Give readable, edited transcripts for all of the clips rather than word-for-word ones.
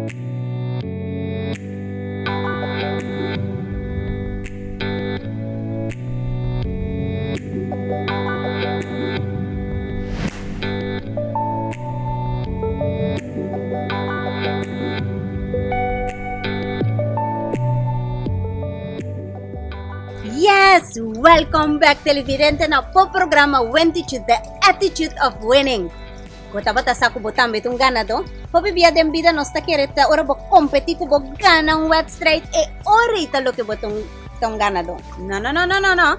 Yes! Welcome back televidente na bo programa Wentitude, the attitude of winning. Bo tabata sa ku bo tambe ta un ganadó? Hopi bia den bida nos ta kere ta ora bo kompetí ku bo gana un wedstrijd e ora ei ta loke bo ta un ta un ganadó. No no no no no no.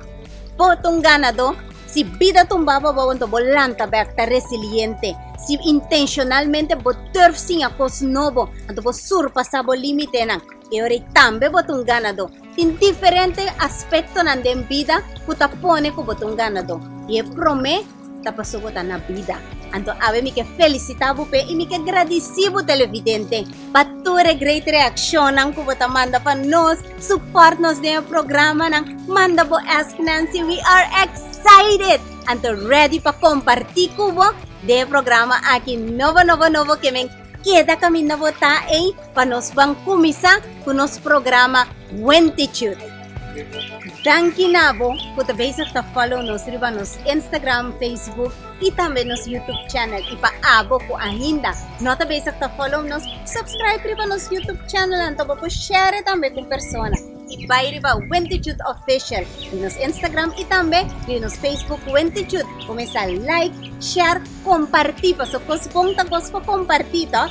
Bo ta un ganadó si bida tumba bo abou anto bo lanta bèk ta resiliente. Si intenshonalmente bo durf siña kos nobo anto bo surpasá bo límitenan e ora ei tambe bo ta un ganadó. Tin diferente aspektonan den bida ku ta pone ku bo ta un ganadó i e promé ta paso bo ta na bida. Anto awe mi ke felisita bo p'e i mi ke gradisi bo televidente pa tur e great reakshonnan ku bo ta manda pa nos, support nos den e programanan, manda bo Ask Nancy, we are excited! Anto ready pa komparti ku bo den e programa aki nobo nobo nobo ke men keda kaminda bo ta ei pa nos ban kuminsá ku nos programa Wentitude. Danki na bo ku ta bezig ta follow nos riba nos Instagram, Facebook i tambe nos YouTube channel. I pa abo ku ainda no ta bezig ta follow nos, subscribe riba nos YouTube channel anto bo por share tambe ku un persona. I bai riba Wentitude Official di nos Instagram i tambe di nos Facebook Wentitude. Kuminsá like, share, kompartí pasobra kos bon ta kos pa kompartí to.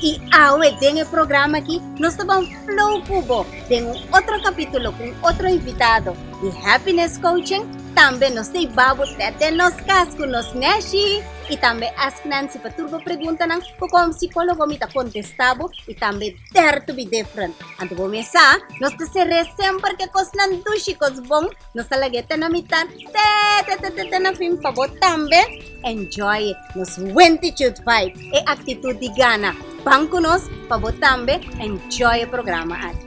I awe den e programa aki nos ta ban flow ku bo. Den un otro capítulo cu un otro invitado di Happiness Coaching, tambe nos ta hiba bo te den nos cas cu nos Neshi y tambe Ask Nancy pa tur bo preguntanan cu como psicólogo mi ta contesta bo y tambe Dare to be Different. Anto bo mes sa, nos ta cer'é semper ke cosnan dushi, cos bon, nos ta lag'é te na mitad, te te te te te na fin pa bo tambe enjoy nos Wentitude vibe, e actitud di gana. Ban cu nos pa bo tambe enjoy e programa aki.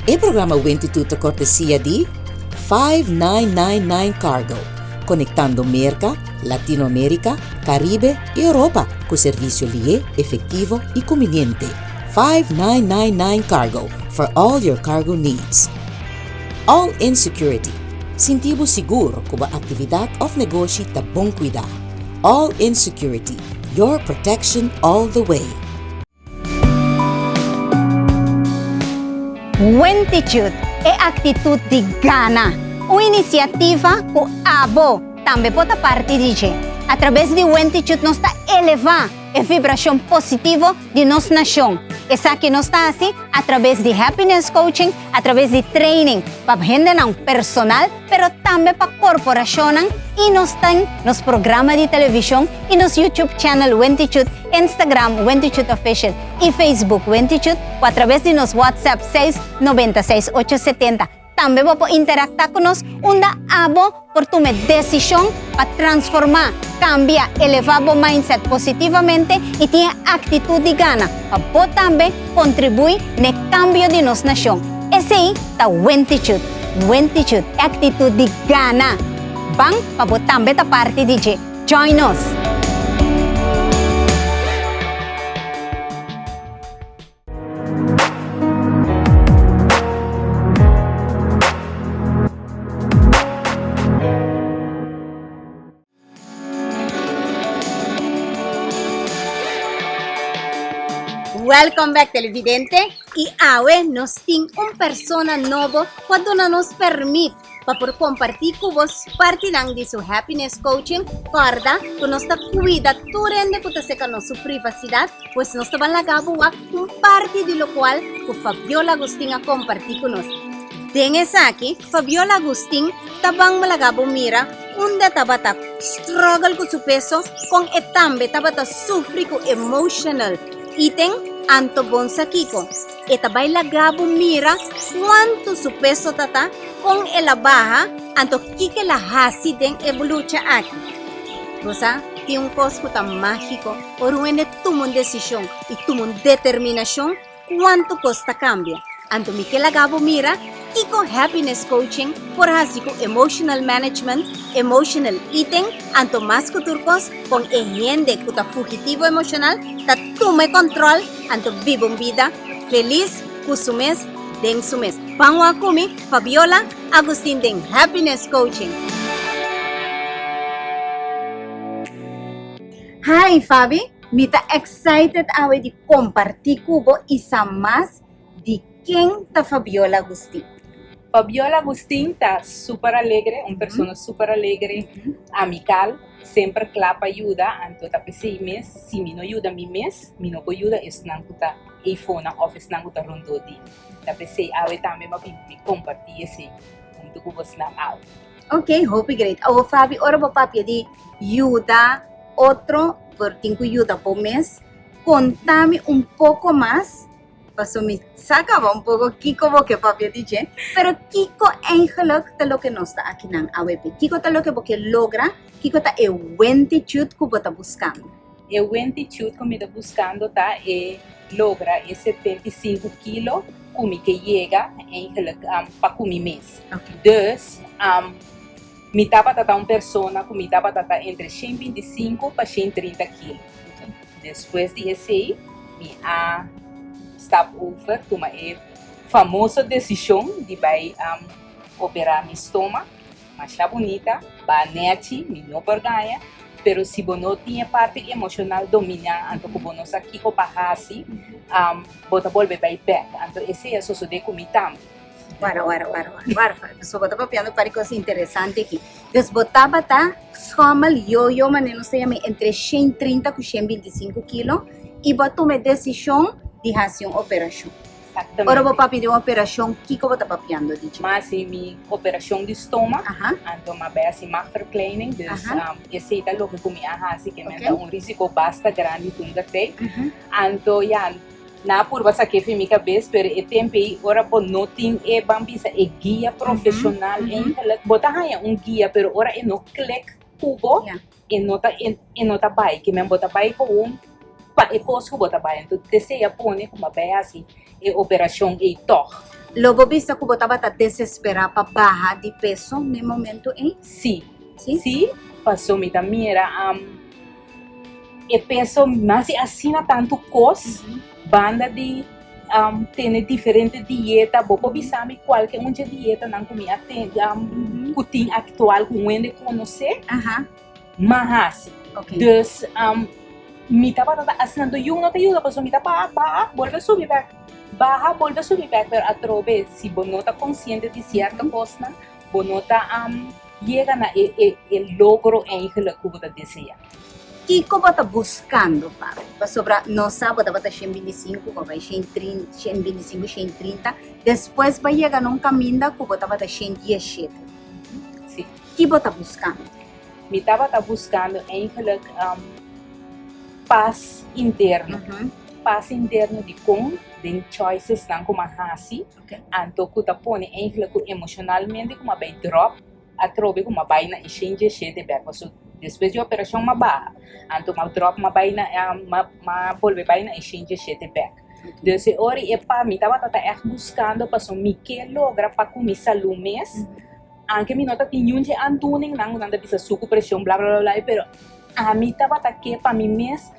E programa Wentitude ta cortesia di 5999 Cargo, conectando Merca, Latinoamerica, Caribe y Europa cu servicio lié, efectivo y conveniente. 5999 Cargo, for all your cargo needs. All In Security, Sinti bo sigur ku bo aktividat òf negoshi ta bon kuidá. All In Security, your protection all the way. Wentitude, e aktitut di gana. Un inisiativa ku abo tambe por ta parti di dje. Atrabes di Wentitude nos ta elevá e vibrashon positivo di nos nashon. Esaki nos ta hasi atrabes di Happiness Coaching, atrabes di training pa hendenan personal, pero tambe pa korporashonnan i nos tin nos programa di televishon i nos YouTube channel Wentichut, Instagram Wentichut Official i Facebook Wentichut ku atrabes di nos WhatsApp seis nobenta seis ocho setenta. Tambe bo por interaktá ku nos unda abo por tuma e desishon pa transformá, kambia, elevá bo mindset positivamente i tin e aktitut di gana pa bo tambe kontribuí n'e kambio di nos nashon. Esei ta Wentichut. Wentichut, e aktitut di gana. Ban pa bo tambe ta parti di dje. Join nos! Welcome back televidente y awe nos tin un persona nobo cu a duna nos permit pa por comparti cu bos partinan di su happiness coaching. Corda cu nos ta cuida tur hende cu ta seca nos su privacidad, pues nos ta ban laga bo wak un parti di locual cu Fabiola Agustin a comparti cu nos. Den esaki, Fabiola Agustin ta ban laga bo mira unda tabata struggle cu su peso, con e tambe tabata sufri cu emotional eating, anto bon sa kico? E ta bai laga bo mira cuanto su peso ta ta, con el a baha, anto kico el a haci den e lucha aki. Bo sa, tin un cos cu ta magico, ora un hende tuma un decision y tuma un determinacion, cuanto cos ta cambia. Anto mi ke laga bo mira. Kiko Happiness Coaching por hasi ku emotional management, emotional eating, anto mas ku tur kos kon e hende ku ta fugitivo emoshonal ta tuma e kòntròl anto biba un bida felis ku su mes den su mes. Ban wak ku mi, Fabiola Agustin den Happiness Coaching. Hi Fabi, mi ta excited awe di kompartí ku bo i sa mas di ken ta Fabiola Agustin. Fabiola Agustin ta super alegre, un persona super alegre, amical, semper kla pa yuda, anto ta p'esei mes si mi no yuda mi mes, mi no por yuda esnan ku ta eifonan òf esnan ku ta rondó di mi. Ta p'esei awe tambe mi a bin mi kompartí esei huntu ku bosnan awe. Ok, hopi great. Awo Fabi, ora bo papia di yuda otro, por tin ku yuda bo mes, konta mi un poko mas Paso mi sa caba un poco kico bo ke papia di dje, pero kico eigenlijk ta loke nos ta akinan awe pe? Kico ta loke bo ke logra? Kico ta e wentitude cu bo ta buscando? E wentitude cu mi ta buscando ta e logra e 75 kilo cu mi ke yega eigenlijk pa cu mi mes. Dus mi tabata ta un persona cu mi tabata ta entre 125 pa 130 kilo. Despues di esei mi a stap over, tuma e famoso desishon di bai operá mi stoma. Masha bunita, ba nèchi, mi no por gaña, pero si bo no tin e parti emoshonal dominá anto ku bo no sa kiko pa hasi, bo ta bolbe bai bèk. Anto esei a sosodé ku mi tambe. Wara, wara, wara, wara, wara, pasobra bo ta papiando un par di kos interesante aki. Dus bo tabata schommel, yo-yo, manera nos ta yama entre 130 ku 125 kilo i bo a tuma e desishon di hasi un operashon. Exactamente. Ora bo papia di un operashon, kiko bo ta papiando di dje? M'a hasi mi operashon di stoma, anto m'a bai hasi maagverkleining, dus esei ta loke ku mi a hasi, ke men ta un risiko basta grandi toen der tijd. Anto ya, Nan a purba sak'é fi mi kabes, pero e tempu ei ora bo no tin e, ban bisa, e guia profeshonal eigenlijk, bo ta haña un guia, pero ora e no klik ku bo, e no ta e no ta bai, ke men bo ta bai gewoon pa e kos ku bo ta bai. Anto desei a pone ku bo a bai hasi e operashon ei tòg. Lo bo bisa ku bo tabata desesperá pa baha di peso n'e momento ei? Sí. Sí, paso mi ta mira. E peso mas di asina tantu kos banda di tene diferente dieta. Bo por bisa mi kualke un dje dietanan ku mi a tene ku tin aktual ku un hende konosé m'a hasi. Dus mi tabata ta asina anto yu no ta yuda pasobra mi ta baha baha bolbe subi bèk baha bolbe subi bèk pero atrobe si bo no ta konsiente di sierto kosnan bo no ta yega na e e e logro eigenlijk ku bo ta desea. Kiko bo ta buskando, Fabi? Pasobra nos sa bo tabata shen binti sinku, bo bai shen trin, shen binti sinku, shen trinta, despues bo a yega na un kaminda ku bo tabata shen dieshete. Si. Ki bo ta buskando? Mi tabata buskando eigenlijk pas interno. Pas interno dikon den choicesnan ku mi a hasi. Anto ku ta pone eigenlijk ku emoshonalmente ku mi a bai drop atrobe ku mi a bai na e shen djeshete bek paso despues di operashon mi a baha anto mi a drop mi a bai na mi a bolbe bai na e shen djeshete bek. Dus e ora e pa mi tabata ta ègt buskando paso mi ke logra pa ku mi salú mes anke mi no ta tin niun dje aandoeningnan ku nan ta bisa suku preshon bla bla bla pero ami tabata ke pa mi mes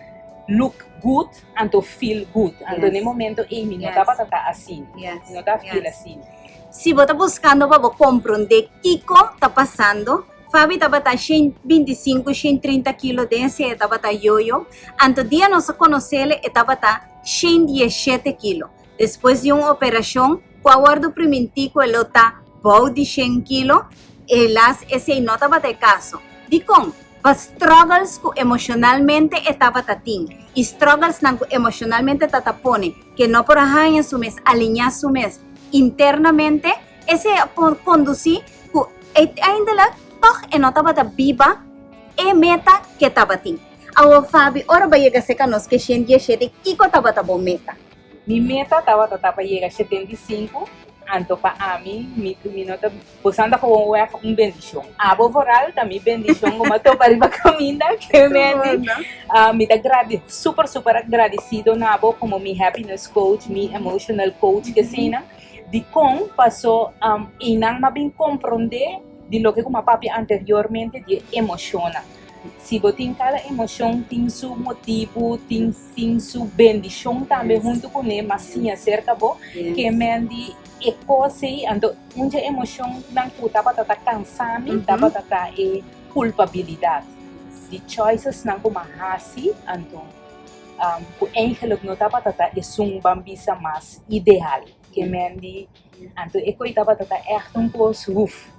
look good anto feel good. Anto na e momento ei mi no tabata ta asina. Mi no ta feel asina. Si bo ta buskando pa bo komprondé kiko ta pasando, Fabi tabata 125, 130 kilo den esei e tabata yoyo, anto dia nos a konosele e tabata 117 kilo. Despues di un operashon ku a wòrdu primintí ku e lo ta bou di shen kilo, helaas esei no tabata e kaso. Dikon? Pa struggles ku emoshonalmente e tabata tin i strugglesnan ku emoshonalmente ta ta pone ku e no por a haña su mes, aliñá su mes internamente, esei a por kondusí ku uiteindelijk tòg e no tabata biba e meta ku e tabatin. Awor Fabi, ora bo a yega serka nos ku e shen dieshete, kiko tabata bo meta? Mi meta tabata ta pa yega 75, anto pa ami mi mi no ta bosan ta gewoon wèg un bendishon. Abo vooral ta mi bendishon ku mi a topa riba kaminda ke menti. Mi ta gradi super super agradesido na bo komo mi happiness coach, mi emotional coach kesina. Dikon? Paso einan m'a bin komprondé di loke ku m'a papia anteriormente di e emoshonnan. Si bo tin kada emoshon tin su motibu, tin tin su bendishon tambe huntu kuné, m'a siña serka bo ke men di e kos ei. Anto un dje emoshonnan ku tabata ta kansa mi tabata ta e kulpabilidat di choicesnan ku m'a hasi anto ku eigenlijk no tabata ta esun ban bisa mas ideal. Ke men di, anto e koe tabata ta ègt un kos huf.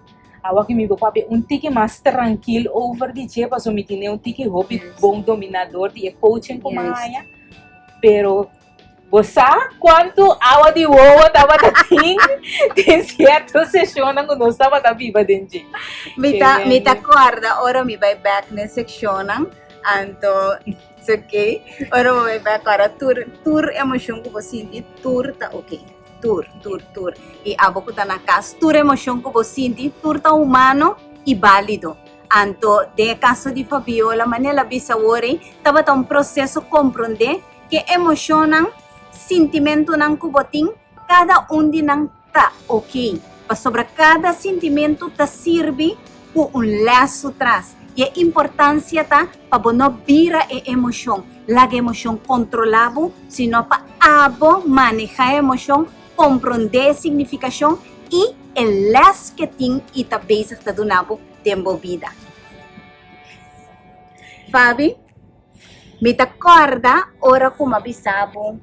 Awa ku mi por papia un tiki mas trankil over di dje pasobra mi tene un tiki hopi bon dominador di e coaching ku mi a haña. Pero bo sa kuantu awa di wowo tabata tin den sierto seshonnan ku nos tabata biba den dje. Mi ta mi ta kòrda ora mi bai bèk na e sekshonnan, anto It's ok. Ora bo bai bek ora tur tur emoshon ku bo sinti tur ta ok. Tur, tur, tur. I abo ku ta na kas tur emoshon ku bo sinti tur ta humano i bálido. Anto den e kaso di Fabiola manera el a bisa awor ei tabata un proseso komprondé ke emoshonnan, sintimentunan ku bo tin kada un di nan ta ok, pasobra kada sintimentu ta sirbi ku un lès su tras i e importansia ta pa bo no bira e emoshon, laga e emoshon kontrolá bo, sino pa abo manehá e emoshon, komprondé e signifikashon i e lès ke tin i ta bezig ta duna bo den bo bida. Fabi, mi ta kòrda ora ku mi a bisa bo.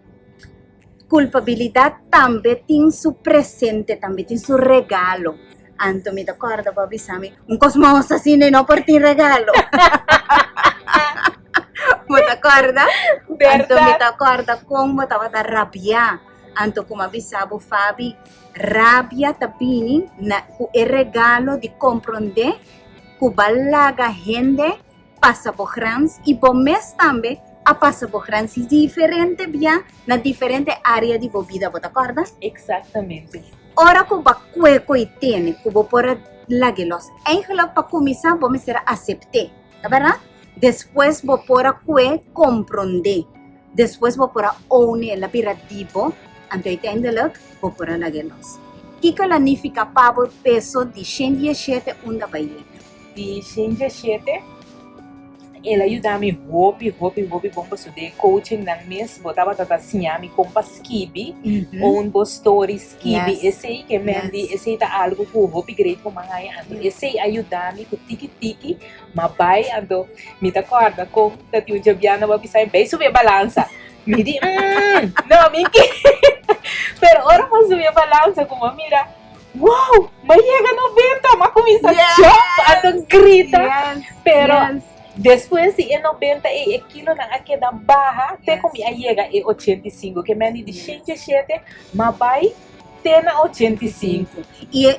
Kulpabilidat tambe tin su presente, tambe tin su regalo. Anto mi ta kòrda bo a bisa mi, un kos mos asina e no por tin regalo. Bo ta kòrda? Anto mi ta kòrda kon bo tabata rabiá. Anto ku mi a bisa bo, Fabi, rabia ta bini na ku e regalo di komprondé ku bo a laga hende pasa bo grens i bo mes tambe a pasa bo grens diferente bia na diferente área di bo bida, bo ta kòrda? Exactamente. Ora ku bo a kue ku i tene ku bo por a lag'é lòs, eigenlijk pa kuminsá bo mester a asept'é, ta bèrdat? Despues bo por a kue komprondé, despues bo por a own'é, el a bira di bo, anto uiteindelijk bo por a lag'é lòs. Kiko la nifiká pa bo peso di shen dieshete unda bai yega? Di shen diashete, el a yuda mi hopi, hopi, hopi bon pasobra den e coaching nan mes bo tabata ta siña mi kon pa skibi un bo story, skibi esei ke men di esei ta algu ku hopi great ku mi a haña. Anto esei a yuda mi ku tiki tiki m'a bai anto mi ta kòrda kon ta tin un djabiana bo a bisa mi bai subi e balansa. Mi di, no mi ke. Pero ora mi a subi e balansa ku mi a mira. Wow! M'a yega 90, m'a kuminsá jump, anto grita. Pero despues di e 90 ei, e kilonan a keda baha te ku mi a yega e 85. Ke men di di 107 m'a bai te na 85. I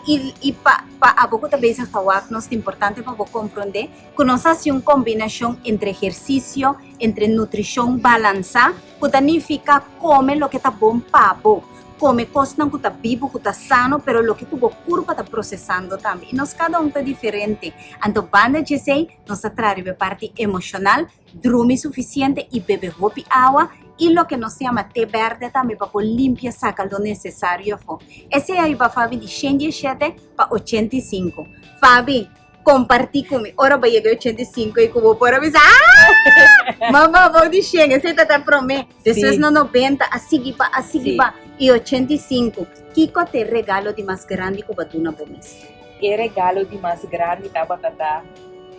i pa pa abo ku ta bezig ta wak nos ta importante pa bo komprondé ku nos hasi un kombinashon entre ehersisio, entre nutrishon balansá ku ta nifiká kome loke ta bon pa bo. Kome kosnan ku ta bibu, ku ta sano, pero loke ku bo kurpa ta prosesando tambe. I nos kada un ta diferente. Anto banda dje esei, nos ta traha riba e parti emoshonal, drumi sufisiente i bebe hopi awa i loke nos ta yama te bèrdè tambe pa por limpia saka lo nesesario afó. Esei a yuba Fabi di shen dieshete pa 85. Fabi! Comparti cu mi ora bo yega e 85 y cu bo por a bisa ah! Mama abou di 100 esey ta ta prome despues na 90 a sigui pa a sigui pa y 85 kico ta e regalo di mas grandi cu bo a duna bo mes? E regalo di mas grandi tabata ta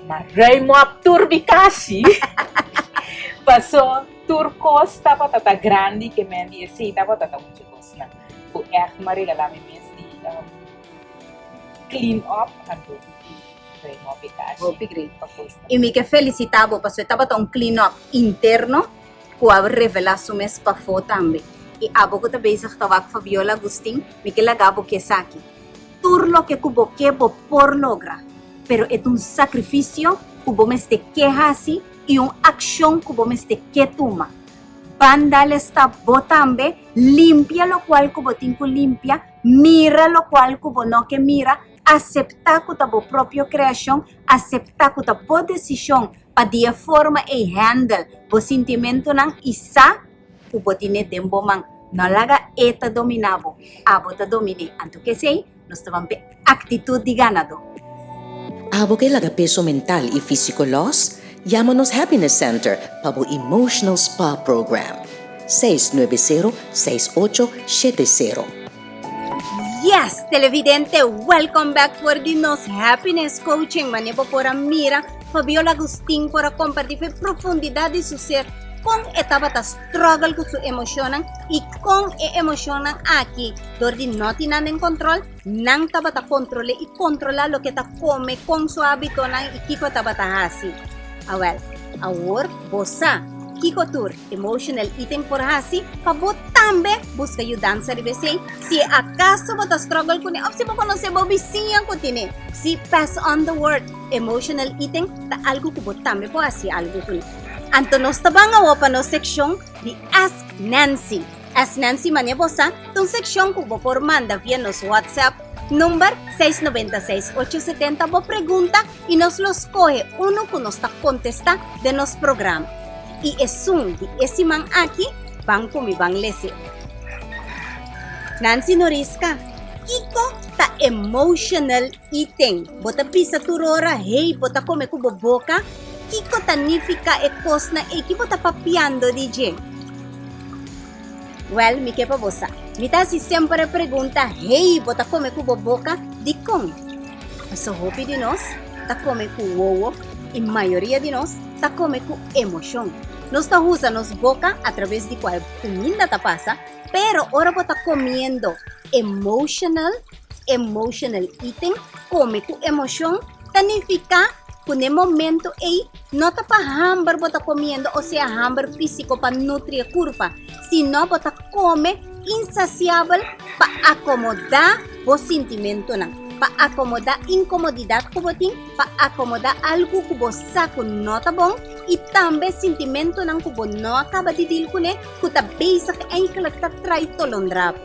ma ruim op tur mi kashi paso tur cos tabata ta grandi ke men di esey tabata ta mucho cosnan cu echt mi a regala mi mes di clean up anto ruim op e kashi. Hopi great. I mi ke felicita bo pasobra e tabata un clean up interno ku a revela su mes pafó tambe. I abo ku ta bezig ta wak Fabiola Agustin, mi ke laga bo ke esaki. Tur loke ku bo ke bo por logra, pero e ta un sakrifisio ku bo mester ke hasi i un akshon ku bo mester ke tuma. Ban dal esta bo tambe, limpia lokual ku bo tin ku limpia, Mira lokual ku bo no ke mira, aseptá ku ta bo propio kreashon, aseptá ku ta bo desishon pa di e forma ei handle bo sintimentunan i sa ku bo tine den bo man. No laga e ta dominá bo, abo ta domin'é. Anto k'esei nos ta ban p'e aktitut di ganadó. Abo ke laga peso mental i físiko lòs? Yama nos Happiness Center pa bo Emotional Spa Program. 690 6870. Yes, televidente, welcome back for di nos Happiness Coaching. Mane bo por a mira, Fabiola Agustin por a comparti fe profundidad di su ser, con e tabata struggle cu su emocionnan y con e emocionnan aki, door di no tin nan den control, nan tabata controle y controla loke ta come, con su habitonan y kico tabata haci. Awel, awor bo sa kico tur emotional eating por haci pa bo tambe busca yudansa riba esey si acaso bo ta struggle cune of si bo conoce bo bisiña cu tine. Si pass on the word, emotional eating ta algo cu bo tambe por haci algo cune. Anto nos ta ban awor pa nos seccion di Ask Nancy. Ask Nancy mane bo sa ta un seccion cu bo por manda via nos WhatsApp number 696 870 bo pregunta y nos lo scoge uno cu nos ta contesta den nos programa. Y esun di e siman aki ban cu mi ban lese. Nancy Noriska, Kico ta emotional eating? Bo ta bisa tur ora, hey, bo ta come cu bo boca? Kico ta nifica e cosnan ey? Ki bo ta papiando di dje? Wèl, mi ke pa bo sa. Mi ta hasi semper e pregunta, Hey, bo ta kome ku bo boka? Dikon? Paso hopi di nos ta kome ku wowo i mayoria di nos ta kome ku emoshon. Nos ta usa nos boka atraves di kua e kuminda ta pasa, pero ora bo ta komiendo emotional, emotional eating, kome ku emoshon, ta nifiká ku n'e momento ei no ta pa hamber bo ta komiendo, osea hamber físiko pa nutri e kurpa, sino bo ta kome insasiabel pa akomodá bo sintimentunan, pa akomodá inkomodidat ku bo tin, pa akomodá algu ku bo sa ku no ta bon i tambe sintimentunan ku bo no a kaba di dil kuné ku ta bezig eigentlik ta trai tolondra bo.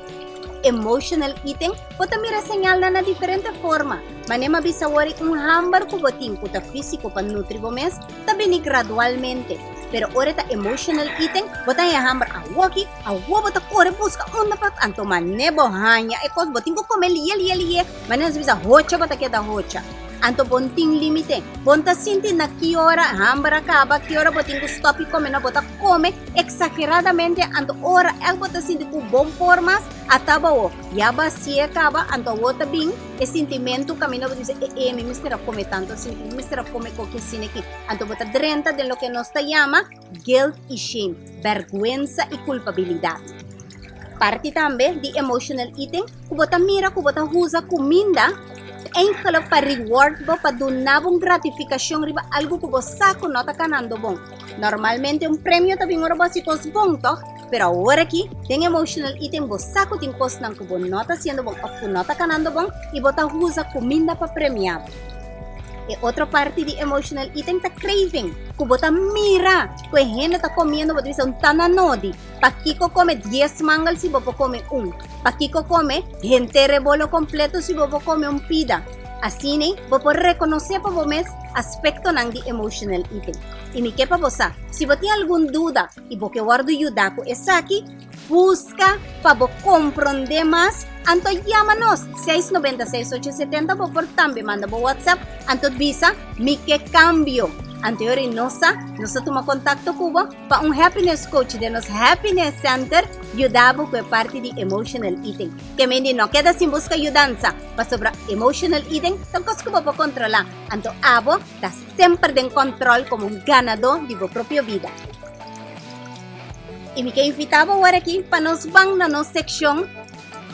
Emotional eating bo ta mira señalnan na diferente forma. Mane m'a bisa wori un hamber ku bo tin ku ta físiko pa nutri bo mes ta bini gradualmente. Pero ora e ta emotional eating bo ta haña hamber awoki, awo bo ta kore buska unda pa anto mane bo haña e kos bo tin ku kome liye liye liye mane nos bisa hocha bo ta keda hocha. Anto bo no tin límite. Bo no ta sinti na ki ora hamber a kaba, ki ora bo tin ku stòp i kome no bo ta kome Exageradamente anto ora el bo ta sinti cu bon por mas, ata bo ya bacié caba, anto awor ta bin e sintimento caminda bo ta bisa e e mi mester a come tanto asina, mi mester a come coki asina aki, anto bo ta drenta den loke nos ta yama guilt y shame, berguensa y culpabilidad. Parti tambe di emotional eating cu bo ta mira cu bo ta usa cuminda eigenlijk pa reward bo, pa duna bo un gratificacion riba algo cu bo sa cu no ta canando bon. Normalmente un premio ta bin ora bo hasi kos bon, tòg? Pero awor aki, den emotional eating bo sa ku tin kosnan ku bo no ta hasiendo bon òf ku no ta kanando bon i bo ta usa kuminda pa premiá bo. E otro parti di emotional eating ta craving, ku bo ta mira ku e hende ta komiendo bo ta bisa un ta na nodi. Pakiko kome dies mangel si bo por kome un? Pakiko kome henter e bolo kompleto si bo por kome un pida? Asina bo por rekonosé pa bo mes aspektonan di emotional eating. I mi ke pa bo sa, si bo tin algun duda i bo ke wòrdu yudá ku esaki, buska pa bo komprondé mas, anto yama nos, seis nobenta seis ocho setenta, bo por tambe manda bo WhatsApp, anto bisa, Mi ke kambio. Anto yori nos sa, nos ta tuma kontakto ku bo pa un happiness coach den nos Happiness Center yuda bo ku e parti di emotional eating. Ke mende no keda sin buska yudansa, pasobra emotional eating ta un kos ku bo por kontrolá. Anto abo ta semper den kòntròl komo un ganadó di bo propio bida. I mi ke invitá bo awor aki pa nos ban na nos sekshon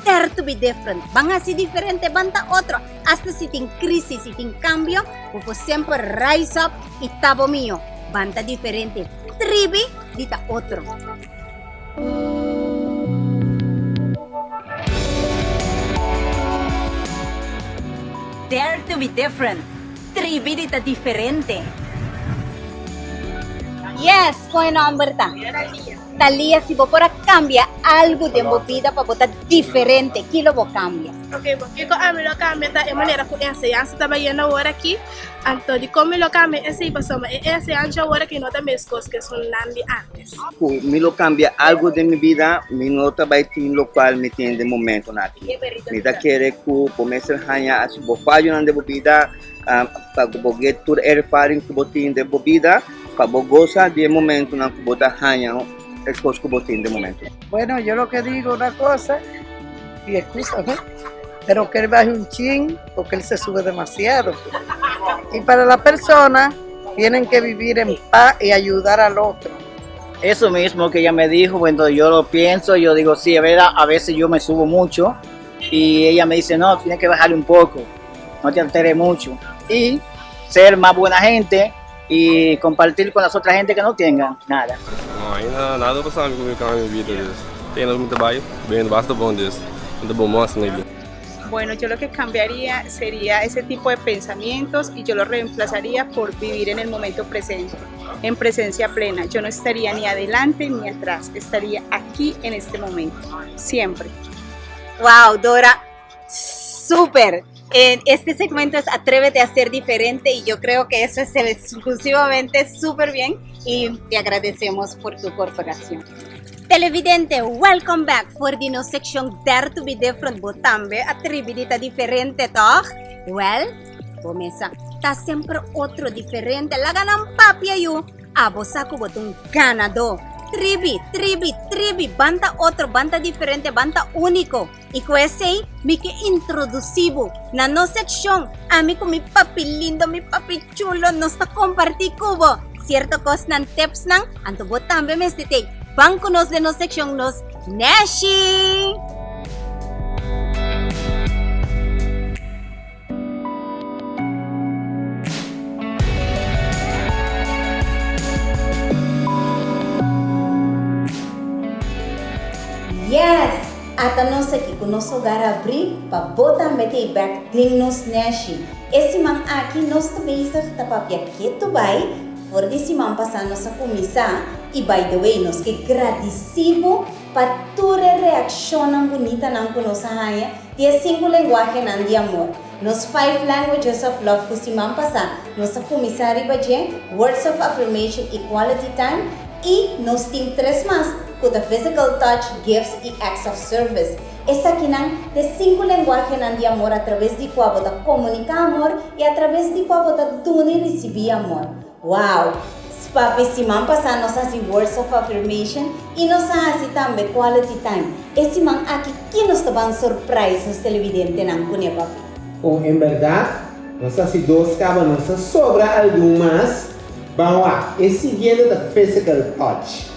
Dare to be Different. Ban hasi diferente, ban ta otro. Asta si tin krísis, si tin kambio, bo por semper rise up i ta bo mihó. Ban ta diferente, tribi di ta otro. Dare to be different, tribi di ta diferente. Yes, kon e nòmber ta? Thalia. Thalia, si bo por a kambia algu den bo bida pa bo ta diferente, ki lo bo kambia? Ok, bo kiko ami lo kambia ta e manera ku enseñansa ta bayendo awor aki. Anto dikon mi lo kambia esei? Pasobra e enseñansa awor aki no ta meskos ku esunnan di ántes. Ku mi lo kambia algu den mi bida, mi no ta bai tin lokual mi tin den momentonan aki. Mi ta kere ku bo mester haña hasi bo fayonan den bo bida pa ku bo get tur ervaring ku bo tin den bo bida pa bo gosa di e momentonan ku bo ta haña e kos ku bo tin den momento. Bueno, yo lo que digo una cosa, y excúsame, pero que él baje un chin porque él se sube demasiado. Y para la persona, tienen que vivir en paz y ayudar al otro. Eso mismo que ella me dijo, bueno, yo lo pienso, yo digo, sí, es verdad, a veces yo me subo mucho y ella me dice, no, tienes que bajarle un poco, no te alteres mucho. Y ser más buena gente y compartir con las otras gente que no tengan nada. No, ainda nada pasando ku mi cambia mi vida, dus. Tendo mi trabalho, bem basta bom, dus. Muito bom mostra nele. Bueno, yo lo que cambiaría sería ese tipo de pensamientos y yo lo reemplazaría por vivir en el momento presente, en presencia plena. Yo no estaría ni adelante ni atrás, estaría aquí en este momento, siempre. Wow, Dora, súper. En este segmento es Atrévete a ser diferente y yo creo que eso es exclusivamente súper bien y te agradecemos por tu cooperación. Televidente, welcome back for di nos seccion Dare to be Different. Bo tambe a tribi di ta diferente, toch? Well, bo mesa ta semper otro diferente. Laga nan papia yu. Abo sa ku bo ta un ganadó. Tribi, tribi, tribi, ban ta otro, ban ta diferente, ban ta úniko. I ku esei mi ke introdusí bo na nos sekshon. Ami ku mi papi lindo, mi papi chulo, nos ta kompartí ku bo sierto kosnan, tipsnan, anto bo tambe mester tei. Ban ku nos den nos sekshon Nos Neshi! Yes! Ata nos aki ku nos hogar abrí pa bo tambe t'ei bèk den nos nèshi. E siman aki nos ta bezig ta papia ketu bai for di siman pasá nos a kuminsá i by the way nos ke gradisí bo pa tur e reakshonnan bunitanan ku nos a haña di e sinku lenguahenan di amor. Nos Five Languages of Love ku siman pasá nos a kuminsá riba dje, Words of Affirmation i Quality Time, i nos tin tres mas ku ta Physical Touch, Gifts i Acts of Service. Esakinan ta e sinku lenguahenan di amor atraves di kua bo ta komuniká amor i atraves di kua bo ta duna i risibí amor. Wow! Papi, siman pasá nos a hasi Words of Affirmation i nos a hasi tambe Quality Time. E siman aki ki nos ta ban surprise nos televidentenan kuné, papi? Kon en bèrdat, nos a hasi dos kaba nos a sobra algun mas. Ban wak, e siguiente ta physical touch,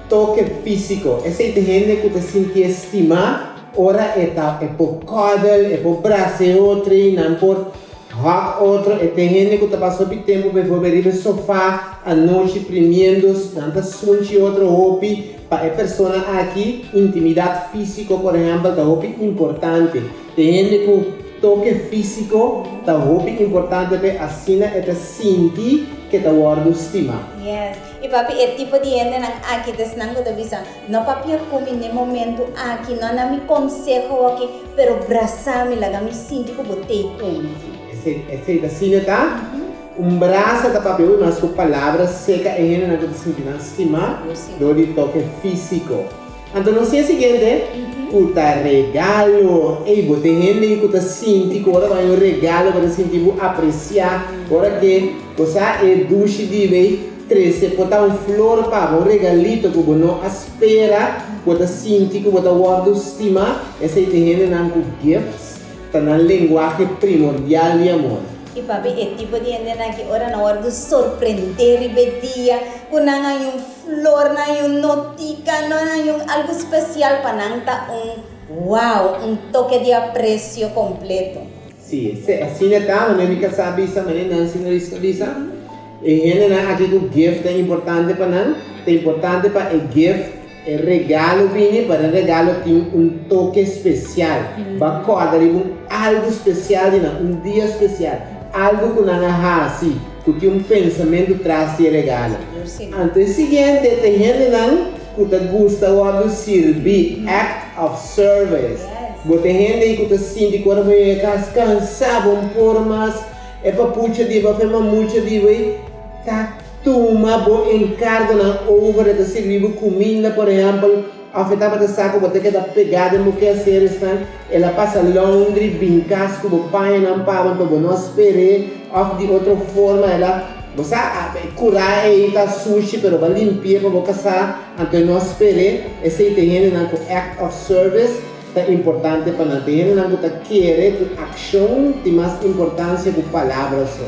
toke físiko. Esei ta hende ku ta sintié stimá ora e ta e por cuddle, e por brasa e otro i nan por Hòk otro e ten hende ku ta pasa hopi tempu beivoorbeeld riba e sofá anochi primiendo, nan ta sunchi otro hopi. Pa e persona aki intimidat físiko por ehèmpel ta hopi importante. Ten hende ku toke físiko ta hopi importante p'e asina e ta sinti ke ta wòrdu stimá. Yes. I papi e tipo di hendenan aki ta esnan ku ta bisa, No papia ku mi n'e momentu aki, no na mi konseho aki, pero brasa mi, laga mi sinti ku bo tei ku mi. Esei, esei ta asina ta? Un brasa ta papia hopi mas ku palabra seka e hendenan ku ta sinti nan stimá dor di toke físiko. Anto nos tin e siguiente, ku ta regalo. Ey, bo tin hende ku ta sinti ku ora bo haña un regalo bo ta sinti bo apresiá, ora ke bo sa e dushi di bay Trese por ta un flor pa bo, un regalito ku bo no a spera, bo ta sinti ku bo ta wòrdu stimá. Esei ta hendenan ku gifts ta nan lenguahe primordial di amor. I papi e tipo di hendenan aki ora nan wòrdu sorprendé riba e dia ku nan haña un flor, nan haña un notika, nan haña un algu spesial, pa nan ta un wow, un toke di apresio kompleto. Sí, asina ta, manera mi kasá a bisa, manera Nancy Norisca a bisa. E hendenan aki ku gift ta importante pa nan, ta importante pa e gift, e regalo bini, pero e regalo tin un toke spesial. Bo a kòrda riba un algu spesial di nan, un dia spesial, algu ku nan a hasi. ku tin un pensamentu tras di e regalo. Anto e siguiente ta e hendenan ku ta gusta wòrdu sirbí, act of service. Bo ta e hende ei ku ta sinti ku ora bo yega kas kansá, bo no por mas, e papucha di bo òf e mamucha di bo ei ta tuma bo enkargonan over, e ta sirbi bo kuminda por ehèmpel. Of e tabata sa ku bo ta keda pegá den bo keaseresnan, el a pasa laundry bin kas ku bo pañanan pa bo, anto bo no a sper'é, of di otro forma el a, bo sa, e kurá ei ta sushi pero bo a limpi'é pa bo kasá, anto e no a sper'é. Esei ta e hendenan ku act of service ta importante pa nan. Ta e hendenan ku ta kere ku akshon tin mas importansia ku palabra so.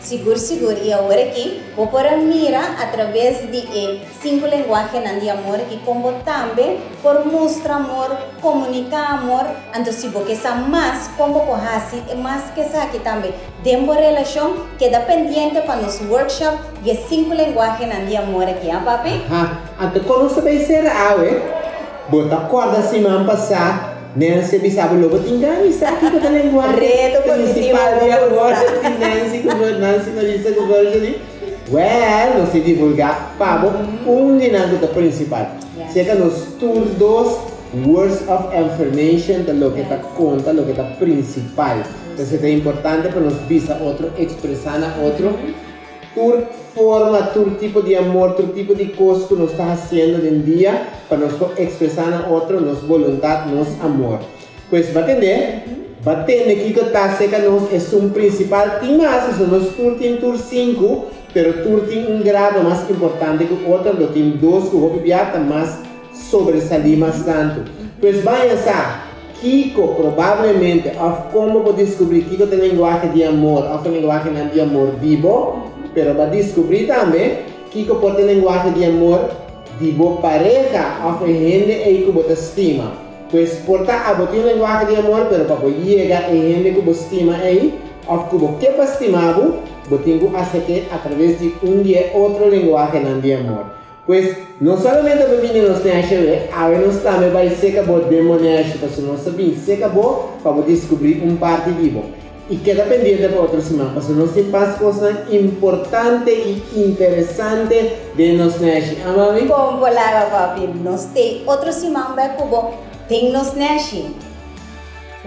Sigur sigur i awor aki bo por a mira atraves di e Sinku lenguahenan di amor i kon bo tambe por mustra amor, komuniká amor. Anto si bo ke sa mas kon bo por hasi e mas ke esaki tambe den bo relashon, keda pendiente pa nos workshop di e sinku lenguahenan di amor aki, ha papi? Aha, anto kon nos ta bay sera awe? Bo ta kòrda siman pasá Nancy a bisa bo lo bo tin gana di sa kiko ta lenguahe Reto positivo principal di bo amor gusta. di Nancy ku Nancy Marisa ku Virgely? Well, nos tin divulgá pa bo un di nan ku ta prinsipal. Serka nos tur dos, words of affirmation ta loke ta konta, loke ta prinsipal. Entonces ta importante pa nos bisa otro, ekspresá na otro tur forma, tur tipo di amor, tur tipo di kos ku nos ta hasiendo den dia pa nos por ekspresá na otro nos boluntat, nos amor. Pues ba tende? Ba tende kiko ta serka nos esun prinsipal? Tin mas, pasobra nos tur tin tur sinku, pero tur tin un grado mas importante ku otro, anto tin dos ku hopi bia ta mas sobresalí mas tantu. Pues baña sa kiko probablemente òf kon bo por diskubrí kiko ta e lenguahe di amor òf e lenguahenan di amor di bo, pero ba diskubrí tambe kiko por ta e lenguahe di amor di bo pareha òf e hende ei ku bo ta stima. Pues por ta abo tin un lenguahe di amor, pero pa bo yega e hende ku bo stima ei òf ku bo ke pa stima bo, bo tin ku aserk'é atraves di un di e otro lenguahenan di amor. Pues, no solamente bo bini nos nèshi awe, awe nos tambe bai seka bo den bo nèshi, pasobra nos ta bin seka bo pa bo diskubrí un parti di bo. I keda pendiente pa otro siman, pasobra nos tin pas kosnan importante i interesante den nos nèshi. A mami? Kon bo laga papi? Nos t'ei otro siman bek ku bo den nos nèshi.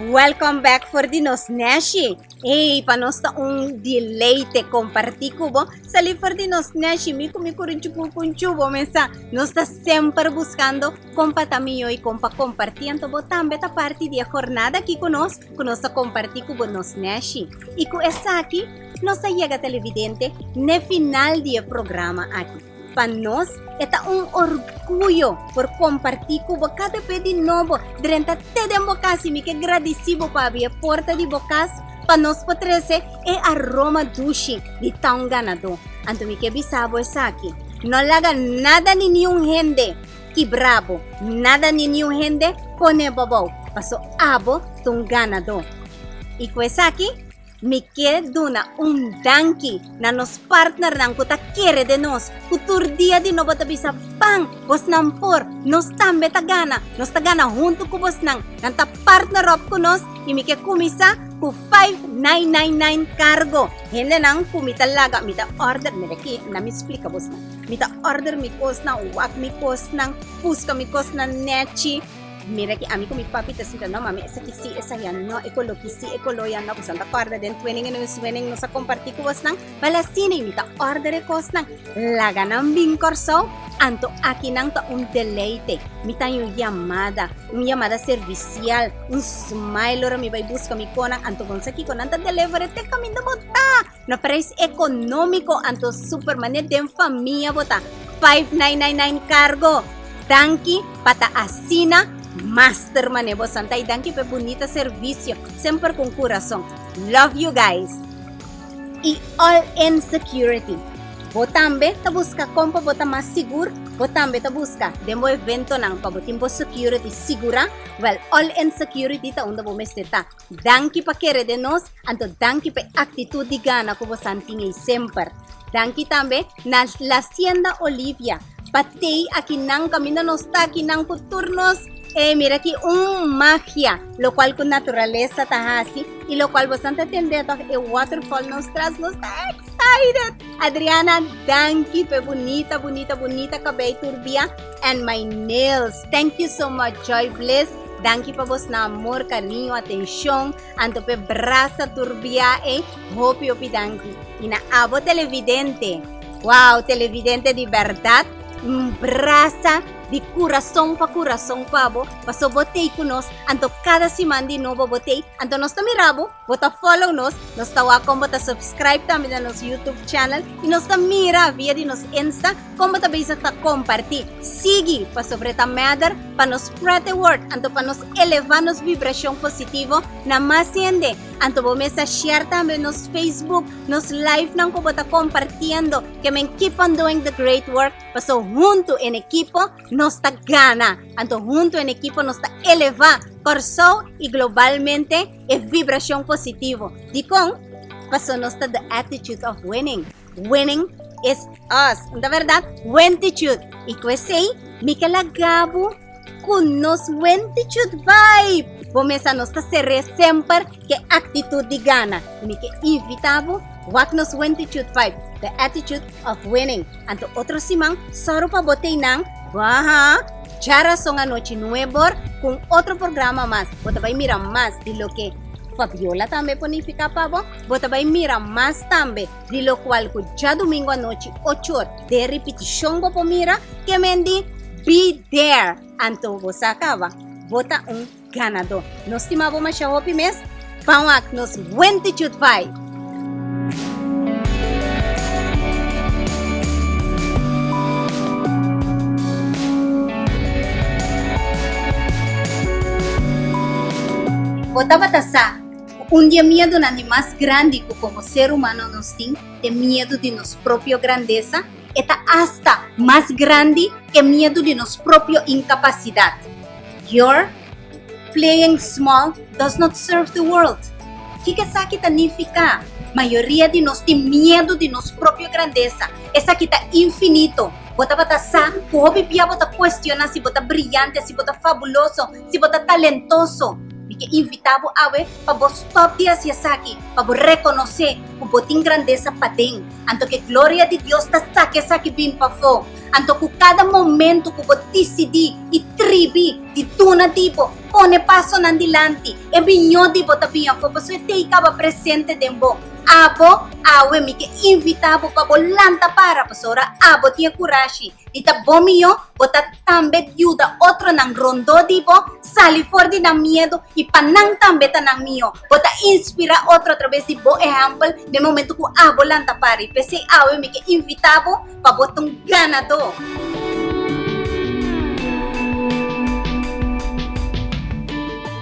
Welcome back for di nos nèshi. Ey, pa nos ta un deleite kompartí ku bo. Salí for di nos nèshi, mi ku mi kurunchuku kunchu bo mesa. Nos ta semper buskando kon pa ta mihó i kon pa kompartí. Anto bo tambe ta parti di e jornada aki ku nos. ku nos a kompartí ku bo nos nèshi. I ku esaki nos a yega televidente n'e final di e programa aki. Pa nos e ta un orguyo por kompartí ku bo kada be di nobo drenta te den bo kas i mi ke gradisí bo pa abri e porta di bo kas pa nos por trese e aroma dushi di ta un ganadó. Anto mi ke bisa bo esaki, no laga nada ni niun hende Kibra bo, nada ni niun hende pone bo abou, paso abo ta un ganadó. I ku esaki mi ke duna un danki na nos partnernan ku ta kere den nos, ku tur dia di nobo ta bisa, Ban, bosnan por, nos tambe ta gana, nos ta gana huntu ku bosnan. Nan ta partner op ku nos i mi ke kuminsá ku 5999 Cargo. Hendenan ku mi ta laga, mi ta order, mira aki, na mi splika bosnan. Mi ta order mi kosnan, wak mi kosnan, buska mi kosnan nechi. Mira ki ami ku mi papi ta sinta, no mami, esaki si, esaya no, e kolo ki si, e kolo ya no. Bosan ta kòrda den Twinning en Us Winning nos a kompartí ku bosnan. Bal asina i mi ta order e kosnan. Laga nan bin Kòrsou, anto aki nan ta un deleite. Mi ta haña un yamada, un yamada servisial, un smile ora mi bai buska mi konan. Anto bon sa kiko nan ta deliver e te kaminda bo ta. Na prijs económico anto super mane den famia bo ta. 5999 cargo. Danki pa ta asina master mane bo santa y danki pa e bunita servicio semper con curason. Love you guys. Y all in security. Bo tambe ta busca con pa bo ta mas sigur? Bo tambe ta busca den bo eventonan pa bo tin bo security sigura? Well, all in security ta unda bo mester ta. Danki pa kere den nos, anto danki pa e actitud di gana cu bosan tin ei semper. Danki tambe na La Hacienda Olivia pa tei akinan caminda nos ta akinan cu tur nos. Ey, mira ki un magia, locual cu naturalesa ta haci y locual bosan ta tende toch e waterfall nos tras, nos ta excited! Adriana, danki p'e bunita, bunita, bunita cabey turbia and my nails. Thank you so much, Joy Bliss. Danki pa bosnan amor, cariño, atencion, anto p'e brasa turbia ey. Hopi, hopi danki. Y na abo televidente, wow, televidente di berdad, un brasa di kurason pa kurason pa bo, paso bo tei ku nos, anto kada siman di nobo bo tei, anto nos ta mira bo, bo ta follow nos, nos ta wak kon bo ta subscribe tambe na nos YouTube channel i nos ta mira via di nos Insta kon bo ta bezig ta kompartí. Sigui, pasobra e ta matter pa nos spread the word, anto pa nos elevá nos vibrashon positivo na mas hende. Anto bo mes a share tambe nos Facebook, nos live nan ku bo ta kompartiendo, ke men keep on doing the great work. Paso huntu en ekipo nos ta gana. Anto huntu en ekipo nos ta elevá Kòrsou i globalmente e vibrashon positivo. Dikon? Paso nos ta the attitude of winning. Winning is us. No ta bèrdat? Wentitude. I ku esei mi ke laga bo ku nos wentitude vibe. Bo mesa nos ta ser'é semper ku e aktitut di gana. I mi ke invitá bo wak nos wentitude vibe, the attitude of winning. Anto otro siman sòru pa bo tei nan baha djarason anochi nuebor ku un otro programa mas. Bo ta bai mira mas di loke Fabiola tambe por nifiká pa bo. Bo ta bai mira mas tambe di lokual ku djadumingu anochi ocho or den ripitishon bo por mira ke men di Be There. Anto bo sa kaba, bo ta un ganadó. Nos stima bo masha hopi mes. Ban wak nos Wentitude Vibe! Bo tabata sa ku un di e miedunan di mas grandi ku komo ser humano nos tin ta e miedu di nos propio grandesa? E ta asta mas grandi ku e miedu di nos propio inkapasidat. Your playing small does not serve the world. Kiko esaki ta nifiká? Mayoria di nos tin miedu di nos propio grandesa. Esaki ta infinito. Bo tabata sa ku hopi bia bo ta kuestioná si bo ta briyante, si bo ta fabuloso, si bo ta talentoso. Mi ke invitá bo awe pa bo stòp di hasi esaki, pa bo rekonosé ku bo tin grandesa paden. Anto ku e gloria di Dios ta saka esaki bin pafó. Anto ku kada momento ku bo disidí i tribi di duna di bo, pone pasonan dilanti, e biñó di bo ta bin afó, pasobra e tei kaba presente den bo. Abo, awe mi ke invitá bo pa bo lanta para, pasobra abo tin e kurashi di ta bo mihó, bo ta tambe yuda otronan rondó di bo sali for di nan miedu i pa nan tambe ta nan mihó. Bo ta inspirá otro atraves di bo ehèmpel den momento ku abo lanta para. I p'esei awe mi ke invitá bo Pa bo ta un ganadó.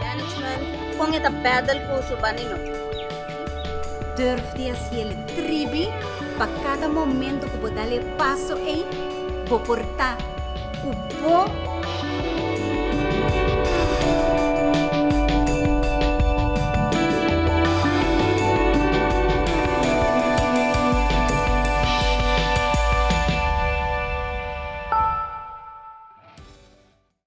Management, kon e ta battle ku su banda i no. Durf di hasi el tribi pa kada momento ku bo dal e paso ei, bo por ta ku bo.